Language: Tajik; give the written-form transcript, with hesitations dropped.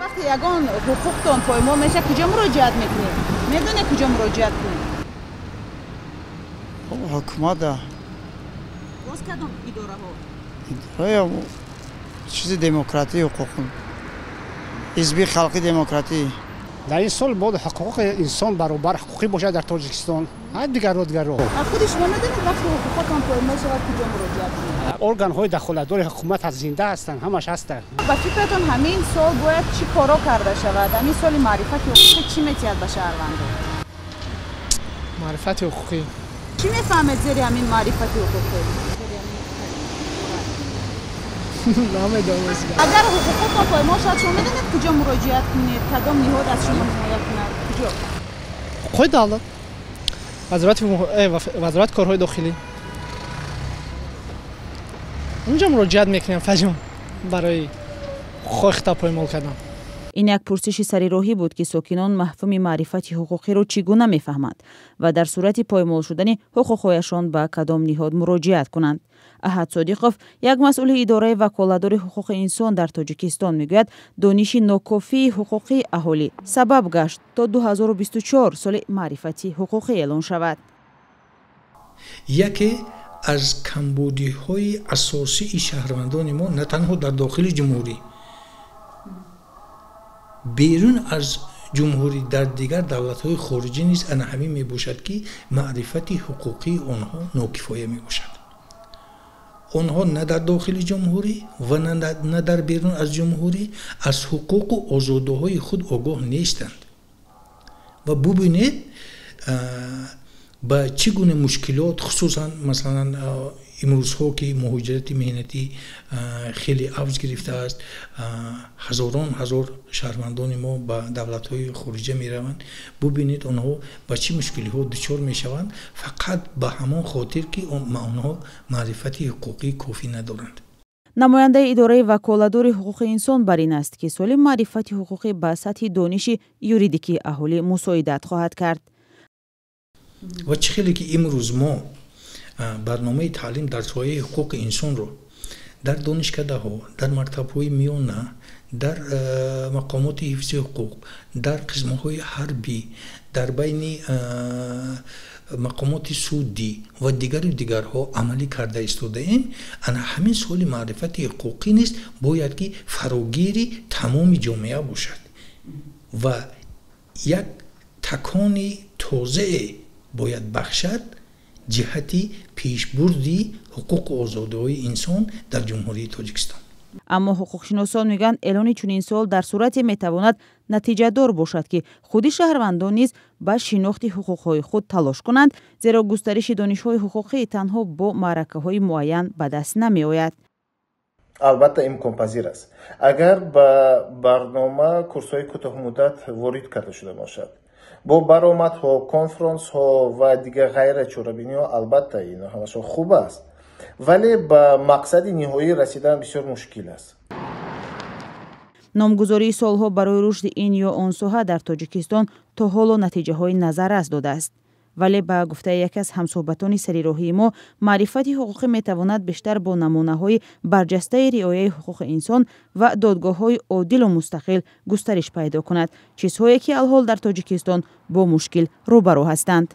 Вақте ягон ҳуқуқтон поймол мешавад, куҷо муроҷиат мекунед? Медонед, куҷо муроҷиат кунед? Ҳукумата. Боз кадом идораҳо? Идораи чизи демократӣ, ҳуқуқ, ҳизби халқи демократӣ. Дар ин сол бояд ҳуқуқи инсон баробар ҳуқуқӣ бошад дар Тоҷикистон, дигарро дигарро. Худи шумо медонед, вақте ҳуқуқотон поймол шавад, куҷо муроҷиат кунед? Органҳои дахолатдори ҳукумат зинда ҳастанд, ҳамаш ҳастанд. Ба фикратон, ҳамин сол бояд чӣ коро карда шавад? Ҳамин соли маърифати ҳуқуқӣ чӣ метиҳад ба шаҳрвандон? Маърифати ҳуқуқӣ. Чӣ мефаҳмед зери ҳамин маърифати ҳуқуқӣ? Намедонам. Агар ҳуқуқотон поймол шавад, шумо медонед, куҷо муроҷиат кунед, кадом ниҳод аз шумо ҳимоя кунад, куҷо? Ҳуқуқи давлат, вазорати корҳои дохилӣ, унҷо муроҷиат мекунем фаҷон барои ҳуқуқҳои худро поймол кардан. Ин як пурсиши сарироҳӣ буд, ки сокинон мафҳуми маърифати ҳуқуқиро чӣ гуна мефаҳманд ва дар сурати поймол шудани ҳуқуқҳояшон ба кадом ниҳод муроҷиат кунанд. Аҳад Содиқов, як масъули идораи ваколатдори ҳуқуқи инсон дар Тоҷикистон, мегӯяд, дониши нокофии ҳуқуқии аҳолӣ сабаб гашт, то 2024 соли маърифати ҳуқуқӣ эълон шавад. Яке аз камбудиҳои асосии шаҳрвандони мо на танҳо дар дохили ҷумҳурӣ, берун аз ҷумҳурӣ, дар дигар давлатҳои хориҷӣ низ ана ҳамин мебошад, ки маърифати ҳуқуқии онҳо нокифоя мебошад. Онҳо на дар дохили ҷумҳурӣ ва на дар берун аз ҷумҳурӣ аз ҳуқуқу озодиҳои худ огоҳ нестанд. Ва бубинед, ба чӣ гуна мушкилот, хусусан, масалан, имрӯзҳо, ки муҳоҷирати меҳнатӣ хеле авҷ гирифтааст, ҳазорон ҳазор шаҳрвандони мо ба давлатҳои хориҷа мераванд, бубинед, онҳо ба чӣ мушкилиҳо дучор мешаванд, фақат ба ҳамон хотир, ки онҳо маърифати ҳуқуқии кофӣ надоранд. Намояндаи идораи ваколатдори ҳуқуқи инсон бар ин аст, ки соли маърифати ҳуқуқӣ ба сатҳи дониши юридикии аҳолӣ мусоидат хоҳад кард. Ва чӣ хеле ки имрӯз мо барномаи таълим дар соҳаи ҳуқуқи инсонро дар донишкадаҳо, дар мактабҳои миёна, дар мақомоти ҳифзи ҳуқуқ, дар қисмҳои ҳарбӣ, дар байни мақомоти судӣ ва дигару дигарҳо амалӣ карда истодаем, ана ҳамин соли маърифати ҳуқуқӣ низ бояд ки фарогири тамоми ҷомеа бошад ва як такони тозае бояд бахшад ҷиҳати пешбурди ҳуқуқу озодиҳои инсон дар Ҷумҳурии Тоҷикистон. Аммо ҳуқуқшиносон мегӯянд, эълони чунин сол дар сурате метавонад натиҷадор бошад, ки худи шаҳрвандон низ ба шинохти ҳуқуқҳои худ талош кунанд, зеро густариши донишҳои ҳуқуқӣ танҳо бо маъракаҳои муайян ба даст намеояд. Албатта, имконпазир аст, агар ба барнома курсҳои кӯтоҳмуддат ворид карда шуда бошад, бо баромадҳо, конфронсҳо ва дигар ғайра чорабиниҳо. Албатта, ино ҳамашон хуб аст, вале ба мақсади ниҳоӣ расидан бисёр мушкил аст. Номгузории солҳо барои рушди ин ё он соҳа дар Тоҷикистон то ҳоло натиҷаҳои назаррас додааст, вале ба гуфтаи яке аз ҳамсӯҳбатони сарироҳии мо, маърифати ҳуқуқӣ метавонад бештар бо намунаҳои барҷастаи риояи ҳуқуқи инсон ва додгоҳҳои одилу мустақил густариш пайдо кунад, чизҳое ки алҳол дар Тоҷикистон бо мушкил рӯбарӯ ҳастанд.